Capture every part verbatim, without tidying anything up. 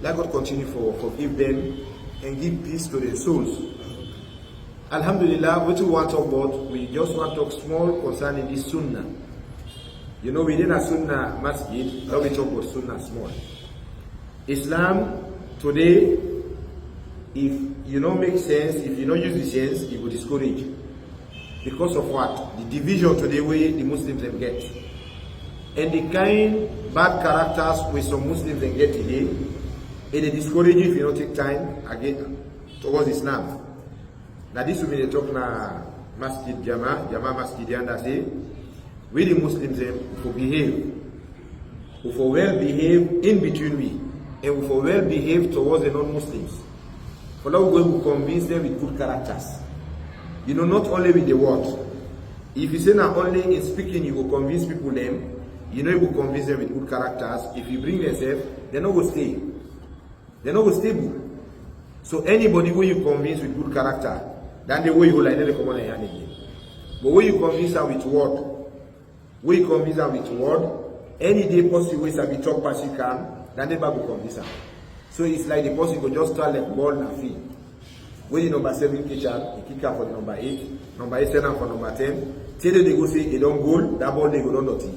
Let God continue for forgive them and give peace to their souls. Alhamdulillah, wetin we wan talk about, we just wan talk small concerning this Sunnah. You know, within a Sunnah masjid, now we talk about Sunnah small. Islam today, if you no make sense, if you no use the sense, e go discourage. Because of what? The division today wey the Muslims dem get. And the kind bad characters wey some Muslims dem get today, e dey discourage you if you no take time again towards Islam. Na this we bin dey talk na Masjid Jama, Jama Masjid yanda say, we the Muslims dem for behave. We for well behave in between we, and we for well behave towards the non-Muslims. For that we go able convince them with good characters. You know, not only with the word. If you say na only in speaking you go convince people dem, you no able convince them with good characters. If you bring themselves, they no go stay. They no go stable. So anybody wey you convince with good character, dan dey wey you hold like no dey comot na im hand again. But wey you convince am with word, wey you convince am with word, any day person wey sabi talk pass you can, dan dey back go convince am. So it's like the person go just stand like ball na field. Wey the number seven catch am, e kick am for the number eight, number eight send am for number ten. Till dey go say e don goal, that ball dey go don dirty.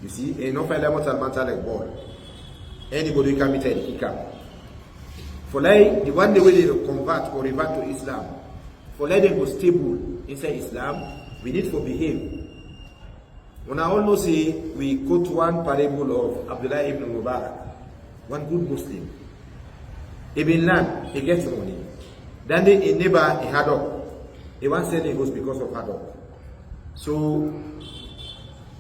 You see, e no find lemon talmanta like ball. Anybody wey come meet am, e kick am. For like the one day wey dey convert or revert to Islam, for like dem go stable inside Islam, we need for behave. Una all know say we quote one parable of Abdullah ibn Mubarak, one good Muslim. E bin learn, e get money. Dan day im neighbor, e hard up. E wan sell im house because of hard up. So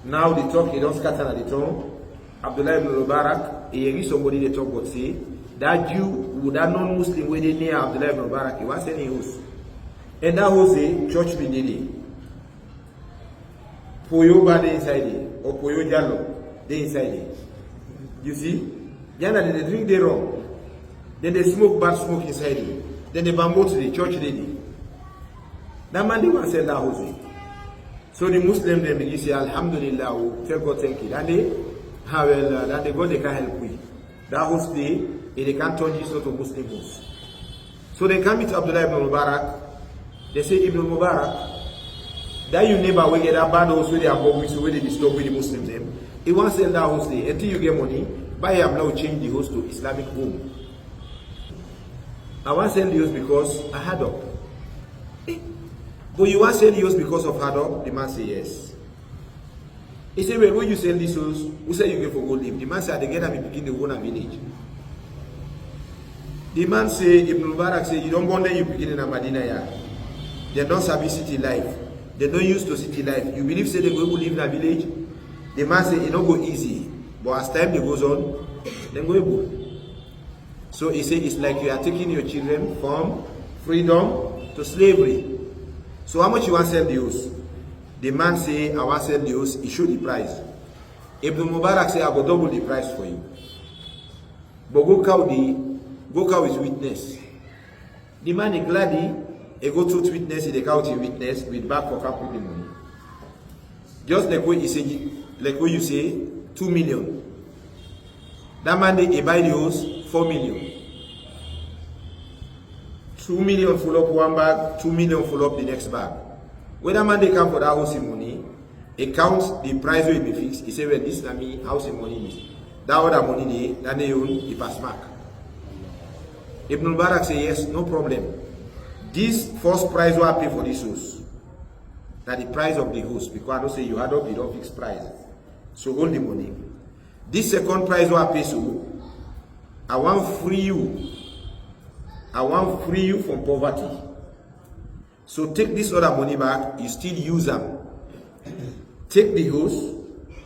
now the talk e don scatter na the town. Abdullah ibn Mubarak, e yeri somebody dey talk about say that Jew, that non-Muslim wey dey near Abdullah ibn Mubarak, e wan sell im house. And that house dey, church bin dey there. Poyo bar dey inside there, or Poyo Jalo dey inside there. You see? Yana dem dey drink dey rum. Dem dey smoke bad smoke inside there. Dem dey bambot dey, church dey there. That man dey wan sell that house there. So the Muslim dem begin say, "Alhamdulillah, we tell God thank you." That day, ah well, uh, that day God dey can help we. That house dey, e dey can turn this not to Muslim house. So dem come meet Abdullah ibn Mubarak. Dem say, "Ibn Mubarak, that you neighbor wey get that bad house wey dey above we so, wey dey disturb we the Muslims dem, e wan sell that house dey. Until you get money, buy am now, change the house to Islamic home." "I wan sell the house because I hard up." "Eh, but you wan sell the house because of hard up?" The man say, "Yes." E say, "Well, when you sell this house, who say you get for go live?" The man say, "I dey get am, mi pikin dey go na village." The man say, Ibn Mubarak say, "You don born dem, you pikin na Madina ya. Dem don sabi city life. Dem don used to city life. You believe say dem go able live na village?" The man say, "E no go easy, but as time dey goes on, dem go able." So e say, "It's like you are taking your children from freedom to slavery. So how much you wan sell the house?" The man say, "I wan sell the house." E show the price. Ibn Mubarak say, "I go double the price for you. But go count the, go count with witness." The man e gladi, e go through witness, e dey count the witness with bag for come put the money. Just like wey e say, like wey you say, two million. That man dey, e buy the house, four million. Two million full up one bag, two million full up the next bag. When that man dey come for that house in money, e count the price wey e bin fix, e say, "Well, this na mi house in money." That other money dey, that dey own, e pass mark. Ibn Mubarak say, "Yes, no problem. This first price wey I pay for this house, na the price of the house, because I know say you add up, you don fix price. So hold the money. This second price wey I pay so, I wan free you. I wan free you from poverty. So take this other money back, you still use am. Take the house,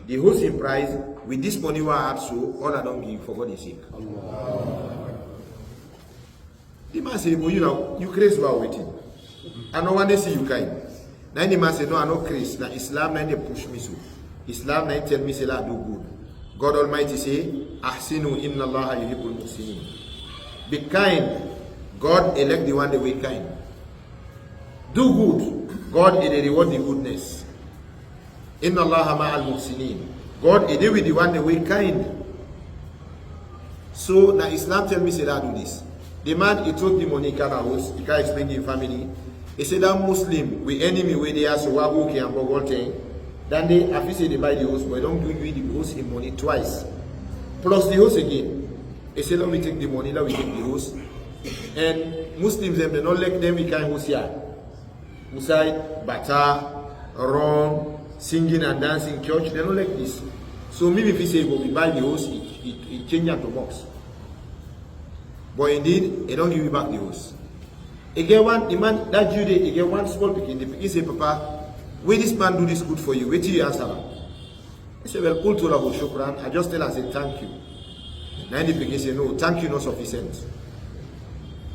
the house in price, with this money wey I add so, all I don give for God in sake." The man say, "But you now, you craze about wetin? I no wan dey see you kind." Na im the man say, "No, I no craze. Na Islam na im dey push me so. Islam na im tell me say la do good. God Almighty say, 'Ahsinu inna Allaha yuhibbul muhsinin.' Be kind. God elect the one dey wey kind. Do good. God e dey reward the goodness. Inna Allaha ma'al muhsinin. God e dey with the one dey wey kind." So na Islam tell mi sey dat do dis. Di man, e tok di moni, e kam na house, e kam explain gi im family. E sey dat Muslim, wi enemy wey dey ya so, wa go okay and bɔgɔl ten, dan dey, a feel sey dey buy di house, but e don gi, gi di house im moni twice. Plus di house again. E sey, lɔ wi tek di moni, lɔ wi tek di house. And Muslims dem, dem nɔ lɛk dem wi kain house ya. Usay, bata, rum, singing and dancing, church, dem nɔ lɛk dis. So mi bin feel sey if wi buy di house, e, e, e change am to mosque. But indeed, e don gi wi back di house. E get one, di man, dat Jew de, e get one small pikin. Di pikin sey, "Papa, wey dis man do dis good for yu, wetin yu ansa am?" I sey, "Well, qultu lahu shukran, I just tell am sey thank you." Na im di pikin sey, "No, thank you nɔ sufficient.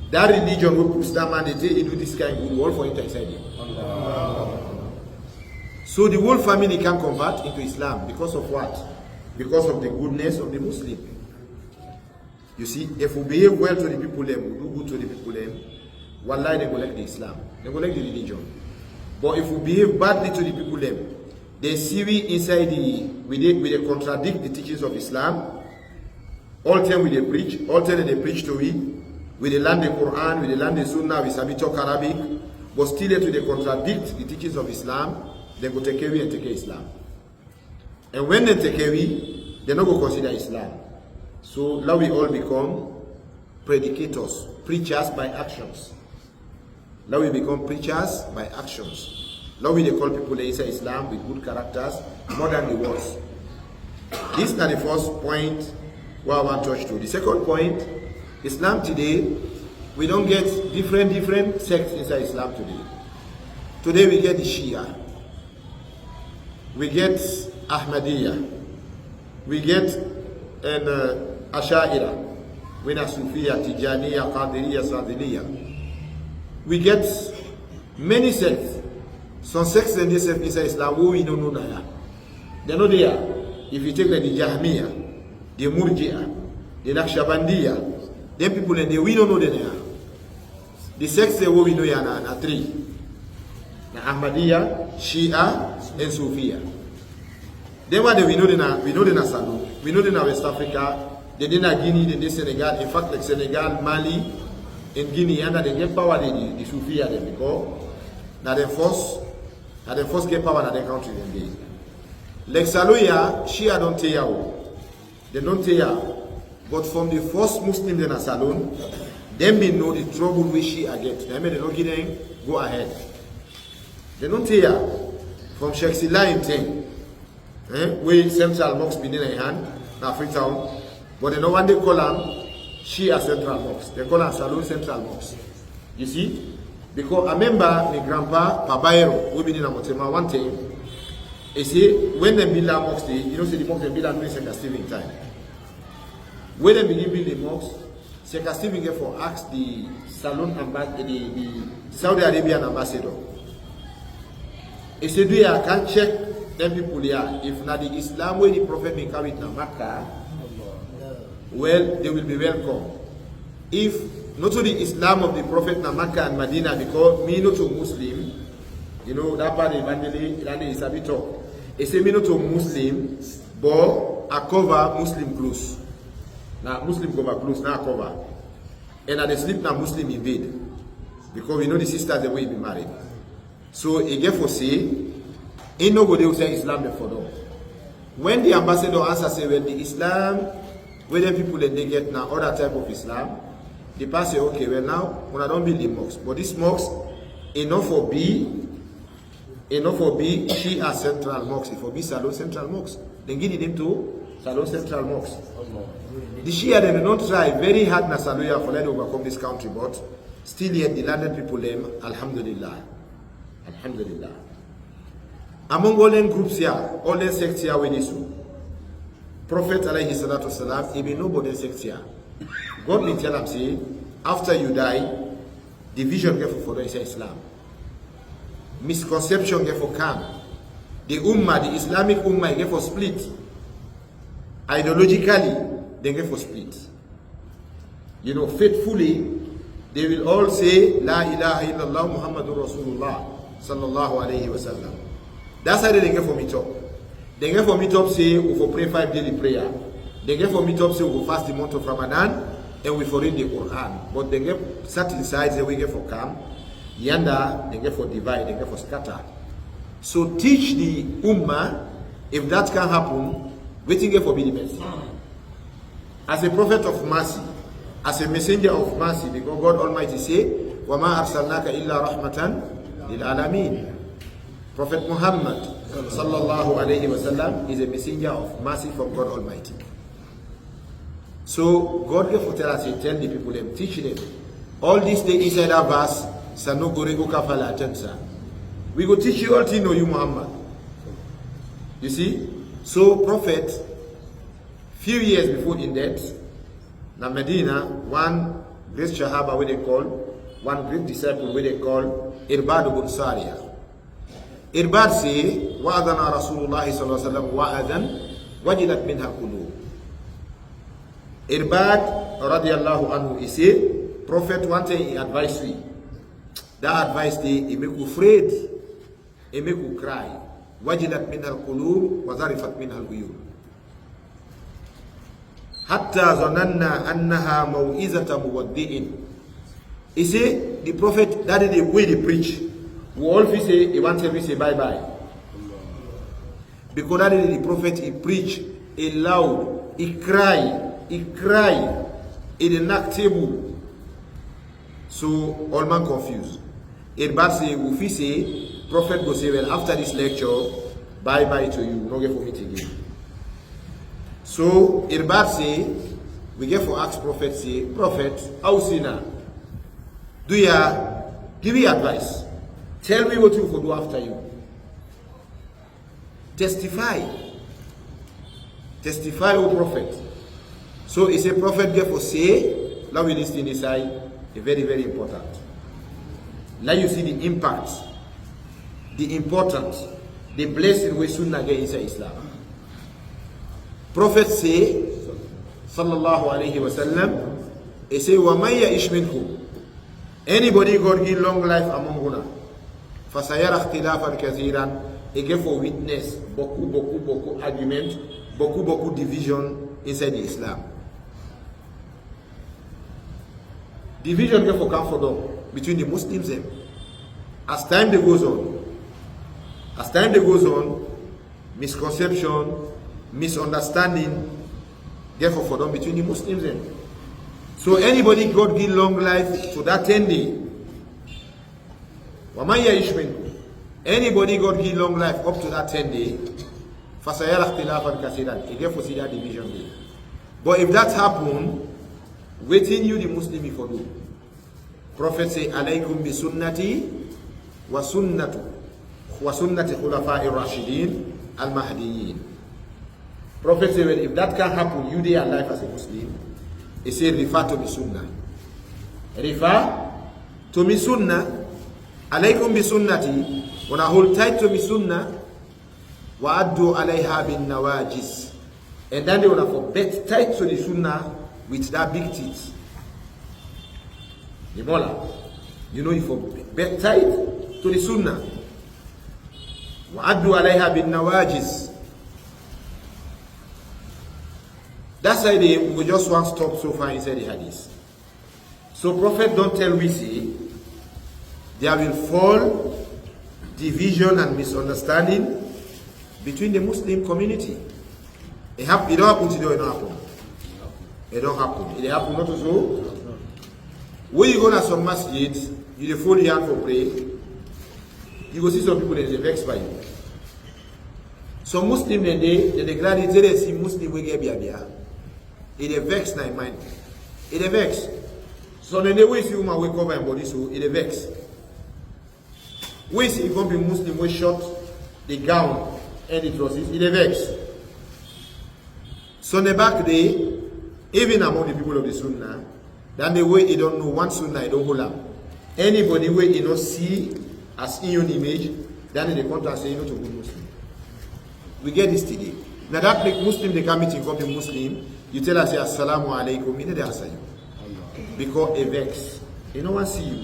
Dat religion wey put dat man de take e do dis kain good, wi all for enter inside there." So di whole family can convert into Islam because of what? Because of di goodness of di Muslim. You see, if we behave well to the people dem, we do good to the people dem, wallahi, dem go like the Islam, dem go like the religion. But if we behave badly to the people dem, dem see we inside the, we dey, we dey contradict the teachings of Islam. All time we dey preach, all time dem dey preach to we, we dey learn the Quran, we dey learn the Sunnah, we sabi talk Arabic, but still yet we dey contradict the teachings of Islam, dem go take away and take away Islam. And when dem take away, dem no go consider Islam. So let we all become predicators, preachers by actions. Let we become preachers by actions. Let we dey call people inside Islam with good characters more than the words. Dis na the first point wey I wan touch to. The second point, Islam today, we don get different, different sects inside Islam today. Today we get the Shia, we get Ahmadiyya, we get an, uh, Asha'ira, we na Sufiya, Tijaniya, Qadiriyya, Sadiliya. We get many sects. Some sects dem dey sef inside Islam wey we no know na ya. Dem no dey ya. If you take like the Jahmiya, the Murji'a, the Naqshbandiyya, dem people dem dey, we no know dem na ya. The sects dem wey we know ya na, na three. Na Ahmadiyya, Shia, and Sufiya. Dem one dem we know dey na, we know dey na Saloon. We know dey na West Africa. Dem dey na Guinea, dem dey Senegal. In fact, like Senegal, Mali, and Guinea, and dem get power, the, the, the Sufiya dem, because na dem first, na dem first get power na dem country dem dey. Like Saloon ya, Shia don tey ya o. Dem don tey ya, but from the first Muslim dem na Saloon, dem bin know the trouble wey Shia get. Na im make dem no give dem go ahead. Dem don tey ya from Sheikh Silla in ten, eh, wey Central Mosque bin dey na im hand, na Freetown, but dem no wan dey call am Shia Central Mosque. Dem call am Saloon Central Mosque. You see? Because I remember my grandpa, Pa Bayero, wey bin dey na Motema one time, he say when dem build that mosque, dey, you know say the mosque dem build am during Sekou Steven time. When dem begin build the mosque, Sekou Steven get for ask the Saloon amba-, the, the Saudi Arabian ambassador. He say, "Do ya, I can check dem people ya, if na the Islam wey the Prophet bin come with na Makkah, well, they will be welcome. If not to the Islam of the Prophet na Makkah and Medina, because mi no too Muslim, you know, that part Evangelist, that is sabi talk. He say mi no too Muslim, but I cover Muslim clothes. Na Muslim cover clothes, na I cover. And I dey sleep na Muslim in bed. Because we know the sisters dem wey be married." So e get for say, e no go dey inside Islam dem for don. When the ambassador answer say, "Well, the Islam wey dem people dem dey get na other type of Islam," the pa say, "Okay, well, now una don build the mosque, but this mosque, e no for be, e no for be Shia Central Mosque, e for be Saloon Central Mosque." Dem give the name to Saloon Central Mosque. The Shia dem, dem don try very hard na Saloon ya for let dem overcome this country, but still yet the landed people dem, alhamdulillah. Alhamdulillah. Among all dem groups ya, all dem sects ya wey dey so, Prophet alayhi salatu wasalam, e bin no about dem sects ya. God bin tell am say, after you die, division get for follow inside Islam. Misconception get for come. The Ummah, the Islamic Ummah, e get for split. Ideologically, dem get for split. You know, faithfully, they will all say, "La ilaha illallah Muhammadur Rasulullah, sallallahu alayhi wa sallam." That's how dem get for meet up. Dem get for meet up say, we for pray five daily prayer. Dem get for meet up sey we go fast di month of Ramadan and we for read di Quran. But dem get certain sides dem wey get for kam. Yanda, dem get for divide, dem get for scatter. So teach di Ummah, if dat can happen, wetin get for be di best? As a prophet of mercy, as a messenger of mercy, because God Almighty say, "Wa ma arsalnaka illa rahmatan lil alamin." Prophet Muhammad sallallahu alaihi wasallam is a messenger of mercy from God Almighty. So God get for tell us, he tell di people dem, teach dem. All dis dey inside dat verse, "Sanugri'uka fala tansa." We go teach you all thing, o you Muhammad. You see? So prophet, few years before im death, na Medina, one great sahaba wey dem call, one great disciple wey dem call Irbad ibn Sariya. Irbad say, "Wa'adhana Rasulullah sallallahu alaihi wasallam wa'adhan wajilat minha qulub." Irbad radiyallahu anhu, e say, Prophet one time e advise we. Dat advice dey, e make we afraid, e make we cry. "Wajilat minha qulub wa zarifat minha uyun." "Hatta zananna annaha mau'izata muwaddi'in." E say di prophet, dat day wey e dey preach, we all feel say e wan tell we say bye bye. Because dat day di prophet e preach, e loud, e cry, e cry, e dey knack table. So all man confuse. Irbad say, we fit say, prophet go say, "Well, after dis lecture, bye bye to you, we no get for meet again." So Irbad say, we get for ask prophet say, "Prophet, how see na? Do ya, give me advice. Tell me wetin we for do after you." Testify. Testify, O prophet. So e say prophet get for say, now we listen inside, e very, very important. Now you see di impact, di importance, di blessing wey Sunnah get inside Islam. Prophet say, sallallahu alaihi wasallam, e say, "Wa man ya'ish minkum," anybody God give long life among una, "fasayara ikhtilafan kathiran," e get for witness boku boku boku argument, boku boku division inside di Islam. Division get for come for down between di Muslims dem. As time dey goes on, as time dey goes on, misconception, misunderstanding get for for down between di Muslims dem. So anybody God give long life to dat ten day, "Wa man ya'ish minkum," anybody God give long life up to dat ten day, "fasayara ikhtilafan kathiran," e get for see dat division dey. But if dat happen, wetin you di Muslim you for do? Prophet say, "Alaikum bi sunnati wa sunnatu, wa sunnati khulafai rashidin al-mahdiyyin." Prophet say, "Well, if dat can happen, you dey alive as a Muslim," e say, "Refer to mi Sunnah. Refer to mi Sunnah. Alaikum bi sunnati, una hold tight to mi Sunnah. Wa addu alaiha bin nawajiz." And dat day una for bet tight to di Sunnah with dat big teeth. Di molar, you know, you for bet tight to di Sunnah. Wa addu alaiha bin nawajiz. Dat side dey, we go just wan stop so far inside di hadith. So prophet don tell we say there will fall division and misunderstanding between di Muslim community. E hap-, e don happen today or e don happen? E don happen. E dey happen, not so? When you go na some masjid, you dey fold your hand for pray, you go see some people dem dey vex by you. Some Muslim dem dey, dem dey glad say dem see Muslim wey get biabia. E dey vex na im mind. E dey vex. Some dem dey wey see woman wey cover im body so, e dey vex. Wey see e come be Muslim wey short di gown and di dresses, e dey vex. Some dey back dey, even among di people of di Sunnah, dat day wey e don know one Sunnah, e don hold am. Anybody wey e no see as im own image, dat day dem come talk say e no too good Muslim. We get dis today. Na dat make Muslim dey come meeting come be Muslim, you tell am say, "Assalamu alaikum," e no dey answer you. Because e vex. E no wan see you.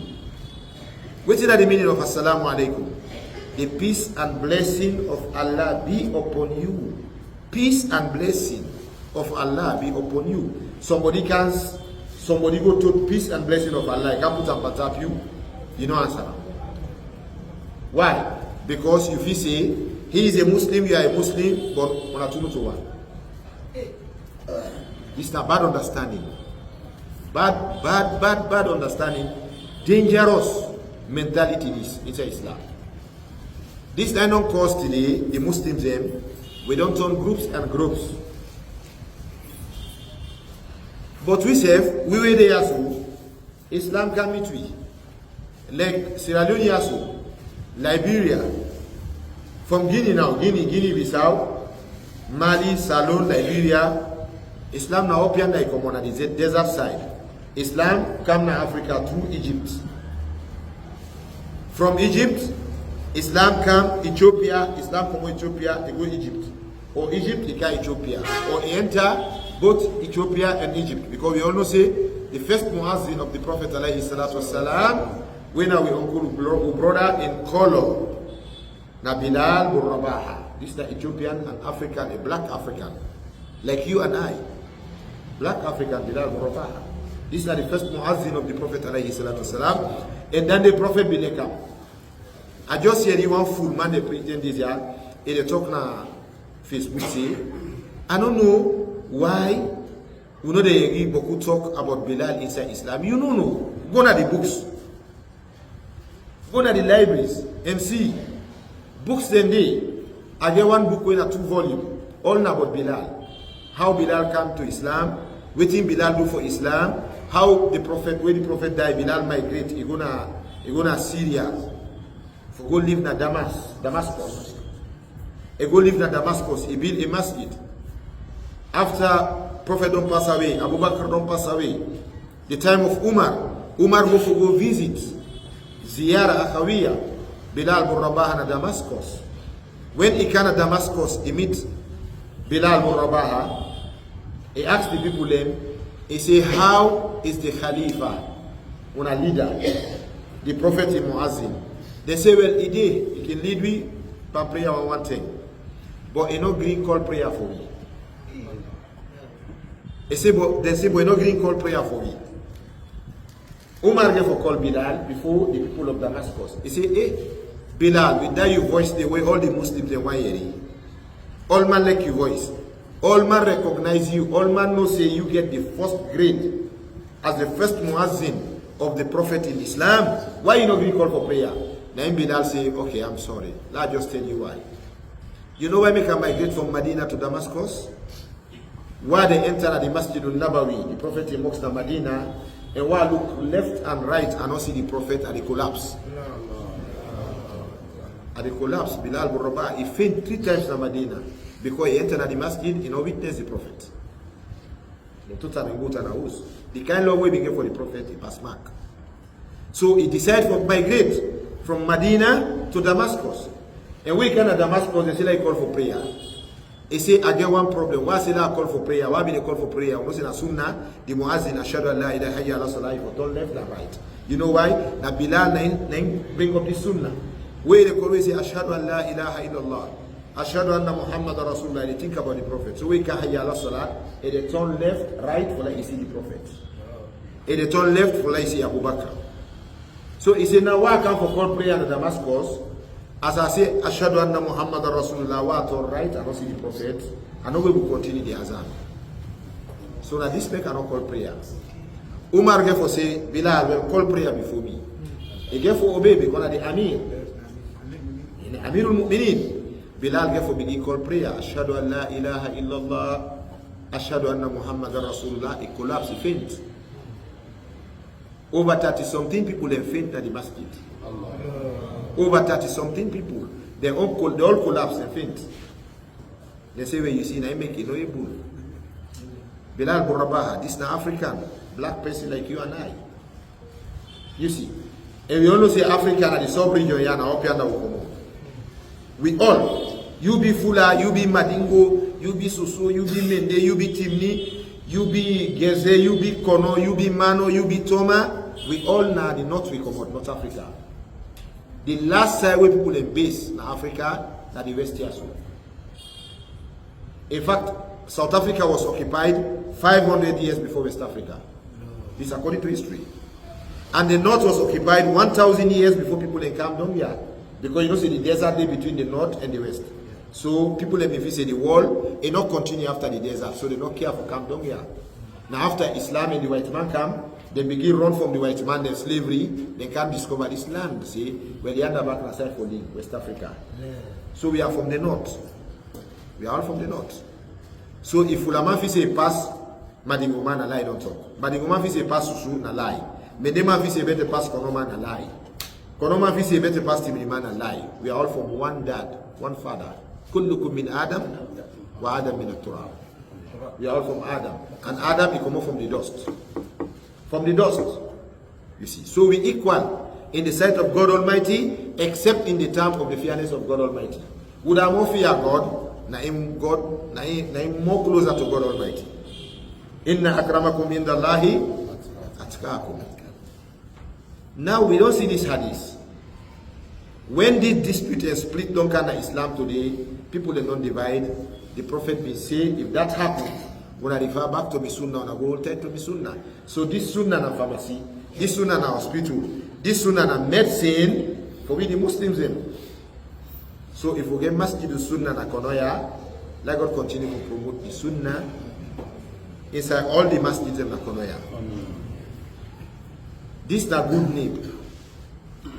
Wetin na di meaning of "Assalamu alaikum"? "The peace and blessing of Allah be upon you." Peace and blessing. of Allah be upon you. Somebody can, somebody go to peace and blessing of Allah, e can put am on top you, you no answer am. Why? Because you feel say he is a Muslim, you are a Muslim, but una two no to one. This na bad understanding. Bad, bad, bad, bad understanding. Dangerous mentality this inside Islam. This time don cause today, the Muslims dem, we don turn groups and groups. But we sef, we wey dey here so, Islam can meet we. Like Sierra Leone here so, Liberia, from Guinea now, Guinea, Guinea Bissau, Mali, Salon, Liberia, Islam na up here na e comot na the de-, desert side. Islam come na Africa through Egypt. From Egypt, Islam come Ethiopia, Islam comot Ethiopia, e go Egypt. Or Egypt, e come Ethiopia. Or e enter both Ethiopia and Egypt. Because we all know say the first muazzin of the Prophet alayhi salatu wasalam, wey na we uncle, we bro-, we brother in color, na Bilal bin Rabaha. This na Ethiopian and African, a black African, like you and I. Black African, Bilal bin Rabaha. This na the first muazzin of the Prophet alayhi salatu wasalam. And then the Prophet bin come. I just hear the one fool man dey preach dem this year. E dey talk na Facebook say, I no know why we no dey hear Boku talk about Bilal inside Islam. You no know. Go na the books. Go na the libraries and see. Books dem dey. I get one book wey na two volume. All na about Bilal. How Bilal come to Islam, wetin Bilal do for Islam, how the Prophet, when the Prophet die, Bilal migrate, e go na, e go na Syria, for go live na Damas-, Damascus. E go live na Damascus, e build a masjid. After Prophet don pass away, Abubakar don pass away, the time of Umar, Umar go for go visit, ziyara akhawiya, Bilal bin Rabaha na Damascus. When e come na Damascus, e meet Bilal bin Rabaha, e ask the people dem, e say, "How is the Khalifa, una leader, the Prophet in Muazzin?" Dem say, "Well, e dey, e can lead we pan prayer one one ten, but e no gree call prayer for we." E say, but dem say, "But e no gree call prayer for we." Umar get for call Bilal before the people of Damascus. E say, "Eh, Bilal, with that your voice, the way all the Muslims dem wan hear you. All man like your voice. All man recognize you. All man know say you get the first grade as the first muazzin of the Prophet in Islam. Why you no gree call for prayer?" Na him Bilal say, "Okay, I'm sorry. Let I just tell you why. You know why make I migrate from Medina to Damascus? Why I dey enter na the Masjidun Nabawi, the Prophet in mosque na Medina, and why I look left and right, I no see the Prophet, I dey collapse. I dey collapse." Bilal bin Rabah, e faint three times na Medina, because e enter na the masjid, e no witness the Prophet. Dem two time e go to na house. The kind love wey e bin get for the Prophet, e pass mark. So e decide for migrate from Medina to Damascus. And when e come na Damascus, dem say, "Let e call for prayer." E say, "I get one problem. Why I say let I call for prayer? Why I bin dey call for prayer? Una know say na sunnah, the muazzin, ashhadu an la ilaha illa Allah, salah, for turn left and right." You know why? Na Bilal na him, na him bring up the sunnah. Wey dey call, wey say, "Ashhadu an la ilaha illallah, ashhadu anna Muhammadan Rasulullah," e dey think about the Prophet. So wey e come hayya ala salah, e dey turn left, right for like e see the Prophet. E dey turn left for like e see Abubakar. So e say, "Now why I come for call prayer na Damascus? As I say, ashhadu anna Muhammadan Rasulullah, why I turn right, I no see the Prophet. I no go able continue the azan. So na this make I no call prayer." Umar get for say, "Bilal, well, call prayer before me." E get for obey because na the Amir. Amirul Mu'minin. Bilal get for begin call prayer. "Ashhadu an la ilaha illallah. Ashhadu anna Muhammadan Rasulullah." E collapse, e faint. Over thirty something people dem faint na the masjid. Over thirty something people. Dem all col-, dem all collapse and faint. Dem say, "When you see, na him make e no able." Bilal bin Rabah, this na African, black person like you and I. You see, and we all know say Africa na the sub-region here, na up here na we comot. We all, you be Fula, you be Madingo, you be Soso, you be Mende, you be Timni, you be Geze, you be Kono, you be Mano, you be Toma, we all na the north we comot, North Africa. The last side wey people dem base na Africa, na the west here so. In fact, South Africa was occupied five hundred years before West Africa. This according to history. And the north was occupied one thousand years before people dem come down here. Because you know say the desert dey between the north and the west. So people dem feel say the world e no continue after the desert, so dem no care for come down here. Na after Islam and the white man come, dem begin run from the white man dem slavery, dem come discover this land, say, well, the other back na side for the West Africa. So we are from the north. We are all from the north. So if Wulaman feel say e pass Madingoma, na lie e don talk. Madingoma feel say e pass Susu, na lie. Mendeman feel say e better pass Konoma, na lie. Konoma feel say e better pass Timinima, na lie. We are all from one dad, one father. Kullukum min Adam, wa Adam min turab. We are all from Adam. And Adam, e comot from the dust. From the dust. You see, so we equal in the sight of God Almighty, except in the term of the fearness of God Almighty. Who that more fear God, na him God, na him, na him more closer to God Almighty. Inna akramakum indallahi atqakum. Now we don see this hadith. When this dispute and split don come na Islam today, people dem don divide. The Prophet bin say, if that happen, una refer back to mi sunnah, una go hold tight to mi sunnah. So this sunnah na pharmacy, this sunnah na hospital, this sunnah na medicine for we the Muslims dem. So if we get Masjid Sunnah na Konoya, let God continue to promote the sunnah inside all the masjid dem na Konoya. This na good name.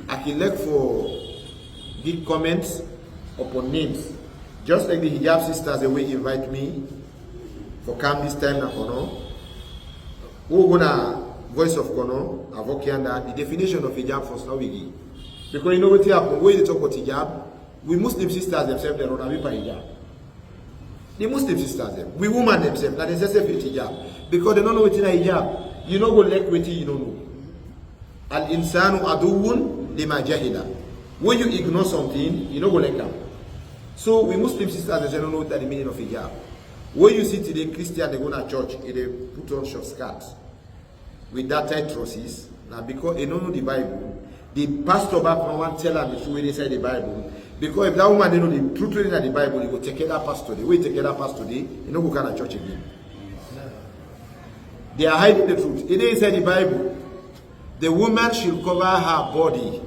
I can look for big comments upon names. Just like the hijab sisters dem wey invite me for come this time na Kono. Who go na Voice of Kono, Avokianda, the definition of hijab for Sawigi. Because you know wetin happen, wey dey talk about hijab, we Muslim sisters themselves dem run away from hijab. The Muslim sisters dem, we woman themselves, na dem sef sef hate hijab. Because dem no know wetin na hijab. You no go like wetin you no know. Al insanu aduwwun lima jahila. When you ignore something, you no go like am. So we Muslim sisters dem sef no know wetin na the meaning of hijab. When you see today Christian dey go na church, e dey put on short skirt with that tight trousers, na because e no know the Bible. The pastor back no wan tell am the truth wey dey inside the Bible. Because if that woman dey know the truth wey dey na the Bible, e go take care that pastor dey. Wey take care that pastor dey, e no go come na church again. They are hiding the truth. E dey inside the Bible. The woman should cover her body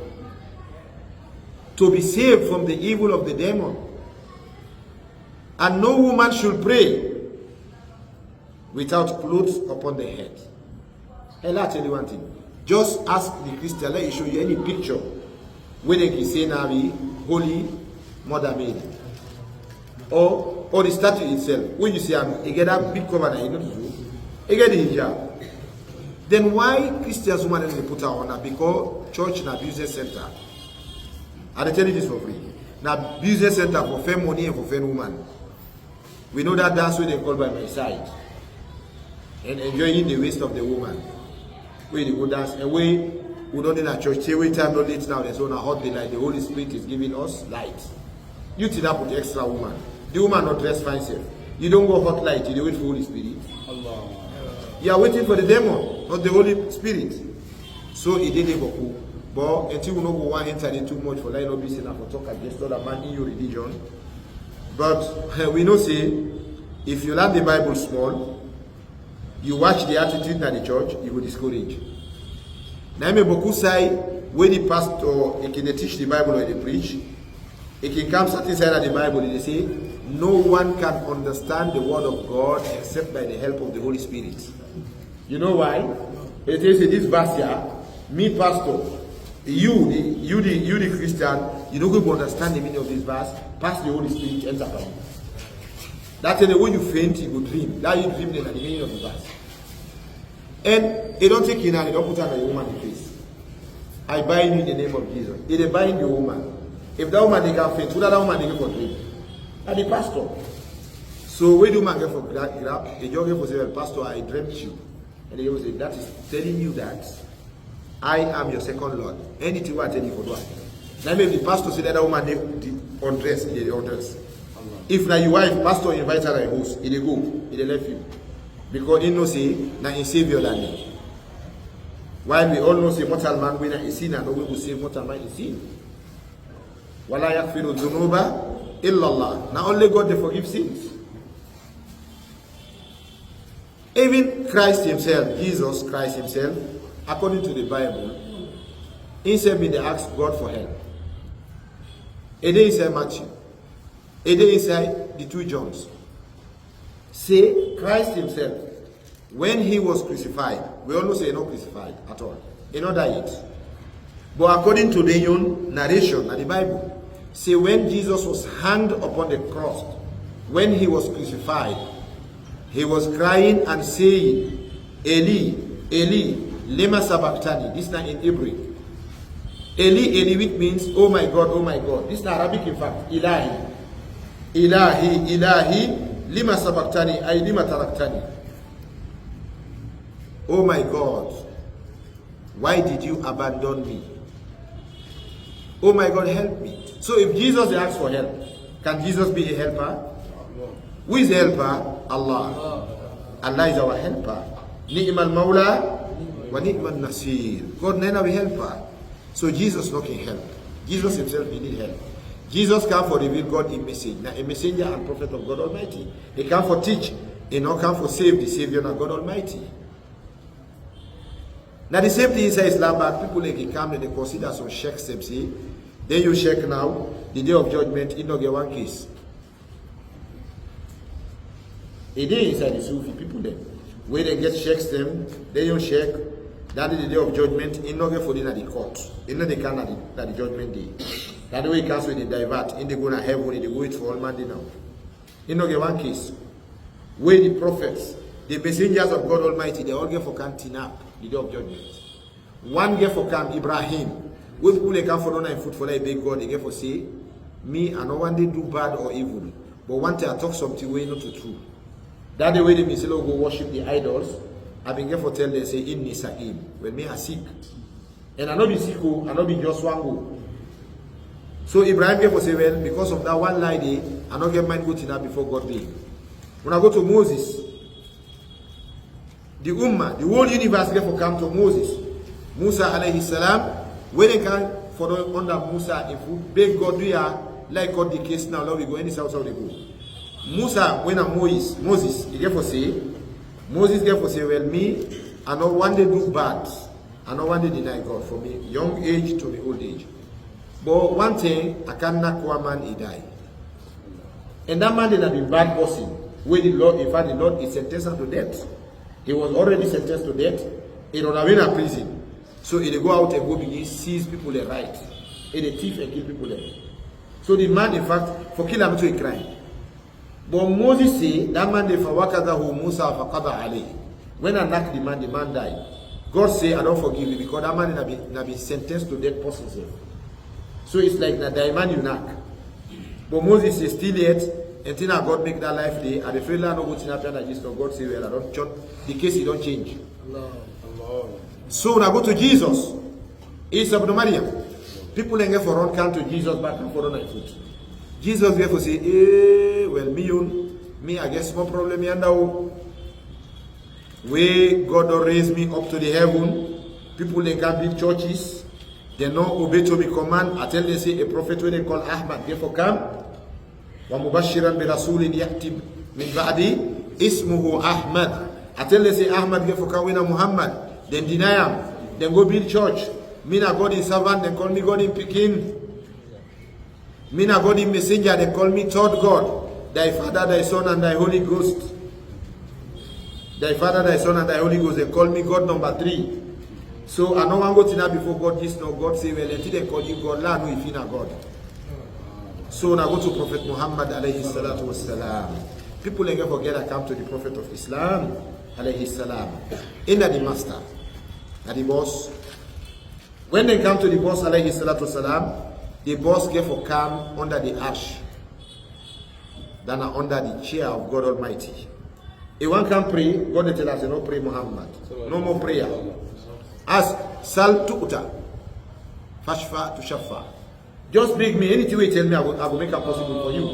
to be saved from the evil of the demon. And no woman should pray without clothes upon the head. Hey, let I tell you one thing. Just ask the Christian, let e show you any picture wey dem can say na the Holy Mother Mary. Or, or the statue itself, when you see am, e get that big cover na, e no true. E get the hijab. Then why Christians woman no dey put am on? Na because church na business center. I dey tell you this for free. Na business center for fair money and for fair woman. We know that dance wey dem call by my side. And enjoying the waist of the woman. Wey dey go dance and wey we don dey na church, say wey time don late now, dem say una hot the light, the Holy Spirit is giving us light. You think that put extra woman. The woman no dress fine sef. You don go hot light, you dey wait for Holy Spirit. You are waiting for the demon, not the Holy Spirit. So e dey dey boku. But until we no go wan enter dey too much for line, no be say na for talk against other man in your religion. But eh, we know say if you learn the Bible small, you watch the attitude na the church, you go discourage. Na im make boku say wey the pastor e can dey teach the Bible or e dey preach, e can come certain side of the Bible, e dey say, no one can understand the word of God except by the help of the Holy Spirit. You know why? E tell you say this verse here, me pastor, you the you the you the Christian, you no go understand the meaning of this verse, pass the Holy Spirit enter for you. That thing wey you faint, you go dream. That you dream, then na the meaning of the verse. And e don take in hand, e don put am na the woman in face. I bind you in the name of Jesus. E dey bind the woman. If that woman dey get faint, who that woman dey get for dream? Na the pastor. So wey the woman get for grab, grab, e just get for say, well, pastor, I dreamt you. And e go say, that is telling you that I am your second Lord. Anything wey I tell you for do am. Na make the pastor say that woman dey undress, e dey undress. If na your wife, pastor invite her na im house, e dey go, e dey left you. Because he know say na im saviour na me. While we all know say mortal man wey na a sinner, no wey go save mortal man in sin. Wala yaghfiru dhunuba illallah. Na only God dey forgive sins. Even Christ himself, Jesus Christ himself, according to the Bible, himself bin dey ask God for help. E dey inside Matthew, e dey inside the two Johns. Say Christ himself, when he was crucified, we all know say he no crucified at all. He no die yet. But according to the own narration na the Bible, say when Jesus was hanged upon the cross, when he was crucified, he was crying and saying, "Eli, Eli, lema sabachthani?" This na in Hebrew. "Eli, Eli," which means, "Oh my God, oh my God." This na Arabic, in fact. "Ilahi, Ilahi, Ilahi, lima sabachthani, ay lima taraktani?" "Oh my God, why did you abandon me? Oh my God, help me." So if Jesus dey ask for help, can Jesus be a helper? Who is the helper? Allah. Allah is our helper. Ni'mal maula wa ni'mal nasir. God na him be helper. So Jesus no can help. Jesus himself, he need help. Jesus come for reveal God in message. Na a messenger and prophet of God Almighty. He come for teach. He no come for save. The Savior na God Almighty. Na the same thing inside Islam, but people like e come, dem dey consider some sheikhs dem say, then you sheikh now, the day of judgment, e no get one case. E dey inside the Sufi people dem, wey dem get sheikhs dem, then you sheikh, that day, the day of judgment, e no get for dey na the court, e no dey come na the, na the judgment day. That day wey e come so, e dey divert, e dey go na heaven, e dey go wait for all man dey now. E no get one case wey the prophets, the messengers of God Almighty, dem all get for come tinap the day of judgment. One get for come, Ibrahim, wey people dey come for don na him foot for like beg God, e get for say, "Me, I no wan dey do bad or evil, but one thing, I talk something wey no too true." That day wey dem bin say, "Let we go worship the idols," I bin get for tell dem say, "Inni saqim," when me I sick. And I no be sick o, I no be just wan go. So Ibrahim get for say, "Well, because of that one lie dey, I no get mind go tinap before God dey." Una go to Moses. The Ummah, the whole universe get for come to Moses. Musa alayhi salam, when dem come for don under Musa, if we beg God, do ya like cut the case now, let we go any south, south dey go. Musa, when na Moses, Moses, e get for say, Moses get for say, "Well, me, I no wan dey do bad. I no wan dey deny God from me young age to me old age. But one thing, I can knack one man, e die." And that man dey na the bad person, wey the Lord, in fact, the Lord, he sentence am to death. He was already sentenced to death. He run away na prison. So he dey go out and go begin seize people dem right. He dey thief and kill people dem. So the man, in fact, for kill am too, he cry. But Moses say, that man dey, "Fawakadahu Musa fakada alayh." When I knack the man, the man die. God say, "I don forgive you," because that man na be, na be sentenced to death person sef. So it's like na die man you knack. But Moses say, "Still yet, until na God make that life dey, I dey afraid la no go tin happen like this." So God say, "Well, I don chop the case, e don change." So una go to Jesus. Isa ibn Maryam. People dem get for run come to Jesus back and forth on him foot. Jesus get for say, "Eh, well, me own, me, I get small problem yanda o. Wey God don raise me up to the heaven, people dem come build churches, dem no obey to me command. I tell dem say a prophet wey dem call Ahmad get for come. Wa mubashiran bi rasulin ya'ti min ba'di ismuhu Ahmad." I tell dem say Ahmad get for come wey na Muhammad. Dem deny am. Dem go build church. Me na God in servant, dem call me God in pikin. Me na God in messenger, dem call me third God. Thy Father, Thy Son, and Thy Holy Ghost. Thy Father, Thy Son, and Thy Holy Ghost, dem call me God number three. So I no wan go tinap before God this, no. God say, "Well, until dem call you God, la no, if you na God." So una go to Prophet Muhammad alayhi salatu wassalam. People dem get for gather come to the Prophet of Islam alayhi salam. He na the master, na the boss. When dem come to the boss alayhi salatu wassalam, the boss get for come under the arsh, than na under the chair of God Almighty. He wan come pray, God dey tell am say, "No pray, Muhammad. No more prayer. Ask, sal tu'ta, fashfa tushaffa. Just beg me, anything wey you tell me, I go, I go make am possible for you."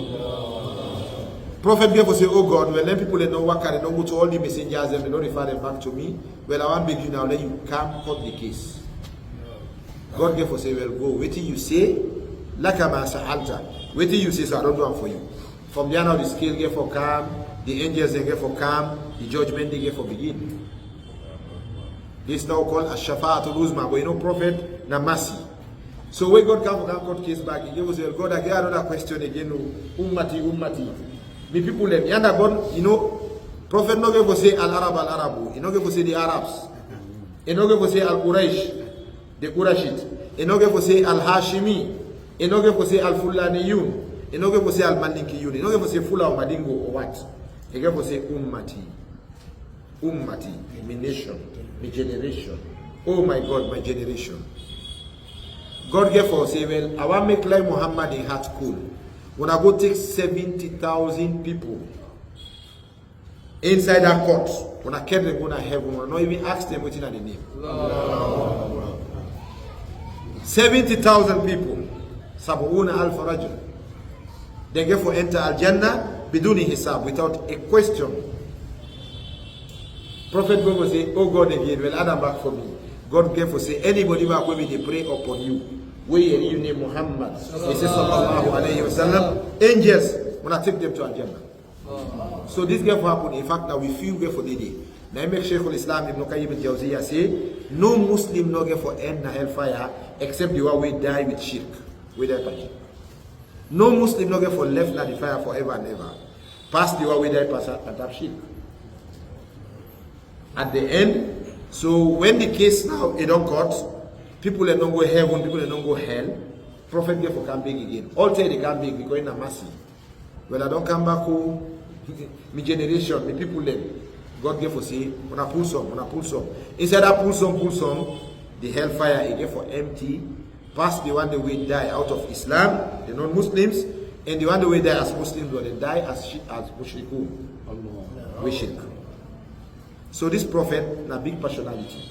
Prophet get for say, "Oh God, well, let people dem no waka, dem no go to all the messengers dem, dem no refer dem back to me. Well, I wan beg you now, let you come cut the case." God get for say, "Well, go. Wetin you say, laka ma sa'alta. Wetin you say, so I don do am for you." From there now, the scale get for come, the angels dem get for come, Di judgment dey get for begin. Dis na we call Ash-Shafa'atul Uzma, but you know, Prophet na mercy. So when God come for come cut case back, e get for say, "God, I get another question again o. Ummati, ummati. Mi people dem." Yanda God, you know, Prophet no get for say Al-Arab, Al-Arab o. E no get for say di Arabs. E no get for say Al-Quraysh, di Qurayshit. E no get for say Al-Hashimi. E no get for say Al-Fulaniyun. E no get for say Al-Malikiyun. E no get for say Fula or Madingo or what. E get for say Ummati. Ummati, mi nation, mi generation. Oh my God, my generation. God get for say, "Well, I wan make Lai Muhammad in heart cool. Una go take seventy thousand people inside that court. Una carry dem go na heaven. Una no even ask dem wetin na di name." Seventy thousand people. Sabuuna alfa rajul. Dem get for enter Al-Jannah biduni hisab, without a question. Prophet go go say, "Oh God, again, well, add am back for me." God get for say, "Anybody back wey bin dey pray upon you, wey yeri you name Muhammad, e say, sallallahu alayhi wa sallam, angels, una take dem to Al-Jannah." So dis get for happen. In fact, na we few get for dey there. Na im make Sheikhul Islam Ibn Qayyim al-Jawziyya say, no Muslim no get for end na hellfire except di one wey die with shirk, wey die by shirk. No Muslim no get for left na di fire forever and ever, pass di one wey die pass on top shirk. At di end, so when di case now e don cut, people dem don go heaven, people dem don go hell, Prophet get for come beg again. All time e dey come beg because na mercy. Well, I don come back o, mi generation, mi people dem. God get for say, "Una pull some, una pull some." Inside that pull some, pull some, di hellfire e get for empty, pass di one dem wey die out of Islam, di non-Muslims, and di one dem wey die as Muslims, but dem die as shi-, as mushrikun, wey shirk. So dis Prophet na big personality.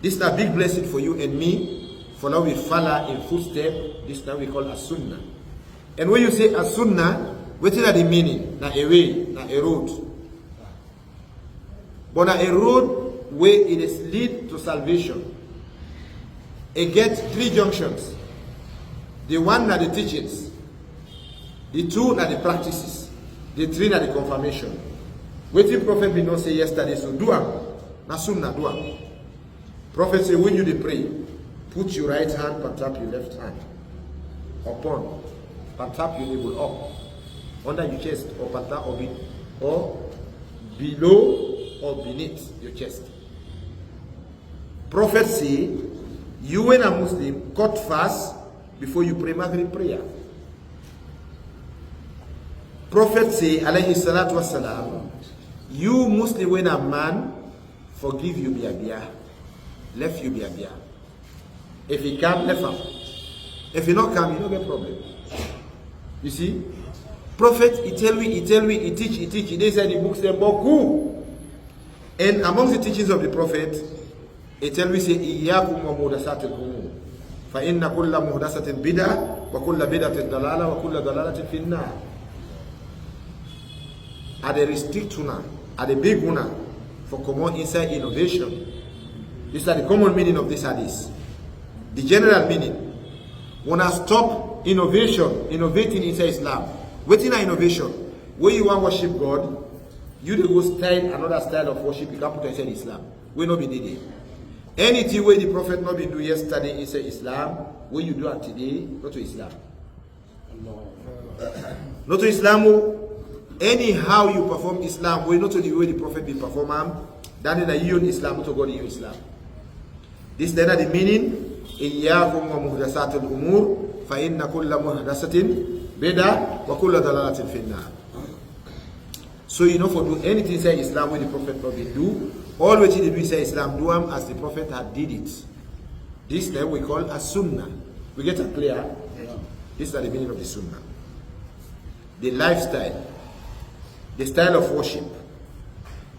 Dis na big blessing for you and me, for now we follow in footstep. Dis na we call as Sunnah. And when you say as Sunnah, wetin na di meaning? Na a way, na a road. But na a road wey e dey lead to salvation. E get three junctions. Di one na di teachings, di two na di practices, di three na di confirmation. Wetin Prophet bin don say yesterday, so do am. Na Sunnah, do am. Prophet say, when you dey pray, put your right hand on top your left hand. Upon, on top your navel, up, under your chest, or panta, or be, or below or beneath your chest. Prophet say, you wey na Muslim, cut fast before you pray Maghrib prayer. Prophet say, alayhi salatu wassalam, you Muslim wey na man, forgive you biabia, lef you biabia. If e come, lef am. If e no come, e no get problem. You see, Prophet, e tell we, e tell we, e teach, e teach, e dey inside di books dem boku. And amongst di teachings of di Prophet, e tell we say, "Iyyakum wa muhdasatil umur. Fa inna kulla muhdasatin bid'a, wa kulla bid'atin dalala, wa kulla dalalatin finnar." I dey restrict una, I dey beg una for comot inside innovation. Dis na di common meaning of dis hadith. Di general meaning, una stop innovation, innovating inside Islam. Wetin na innovation? Wey you wan worship God, you dey go style another style of worship, you can put inside Islam, wey no be dey there. Anything wey di Prophet no bin do yesterday inside Islam, wey you do am today, not to Islam. Not to Islam o. Anyhow you perform Islam, wey not to di way di Prophet bin perform am, dat na you own Islam, not to God you own Islam. Dis na di meaning, "Iyyakum wa muhdasatil umur, fa inna kulla muhdasatin bid'a, wa kulla dalalatin finnar." So you no for do anything inside Islam wey di Prophet no bin do. All wetin dey do inside Islam, do am as di Prophet had did it. Dis na we call as Sunnah. We get am clear? Dis na di meaning of di Sunnah. Di lifestyle, di style of worship,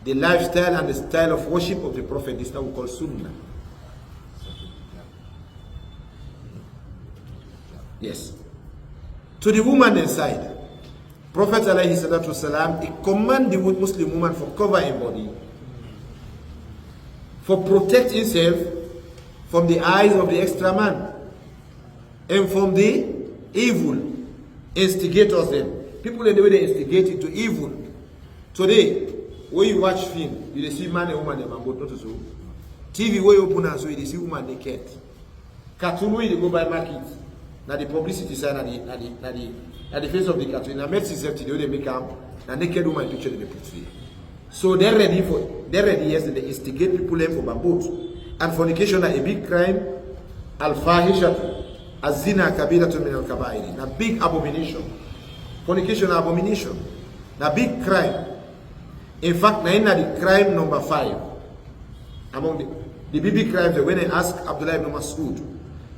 di lifestyle and di style of worship of di Prophet, dis na we call Sunnah. Yes. To di woman dem side, Prophet alayhi salatu wasalam, e command di wo-, Muslim woman for cover im body, for protect imself from di eyes of di extra man and from di evil instigators dem, people dem wey dey instigate to evil. Today, When you watch film, you dey see man and woman dem and both, not so. T V wey you open am so, you dey see woman naked. Cartoon wey you dey go buy market, na the publicity side, na the, na the, na the, na the face of the cartoon. Na medicine sef today wey dey make am, na naked woman picture dem dey put there. So dem ready for, dem ready, yes, dem dey instigate people dem for bambot. And fornication na a big crime. Al-fahishatu, az-zina kabiratun min al-kabairi. Na big abomination. Fornication na abomination. Na big crime. In fact, na im na the crime number five among the, the big big crimes dem. When dem ask Abdullah ibn Mas'ud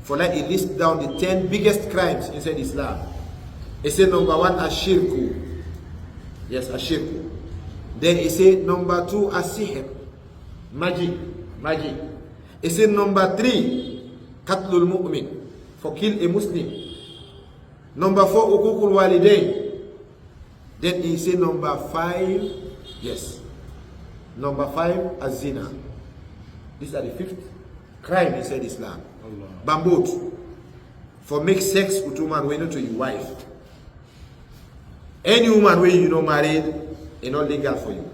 for, like, he list down the ten biggest crimes inside Islam, he say number one, ashirku. Yes, ashirku. Then he say number two, asihr, magic, magic. He say number three, katlul mu'min, for kill a Muslim. Number four, ukukul walidain. Then he say number five, yes, number five, azina. These are the fifth crime inside Islam. Bambot, for make sex with woman wey not your wife. Any woman wey you no married, e no legal for you.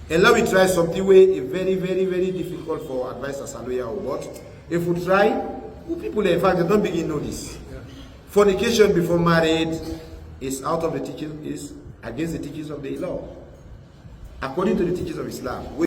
And let me try something wey e very, very, very difficult for advice as a lawyer or what. If we try, we people, in fact, dem don begin know this. Fornication before married is out of the teaching, is against the teachings of the law, according to the teachings of Islam.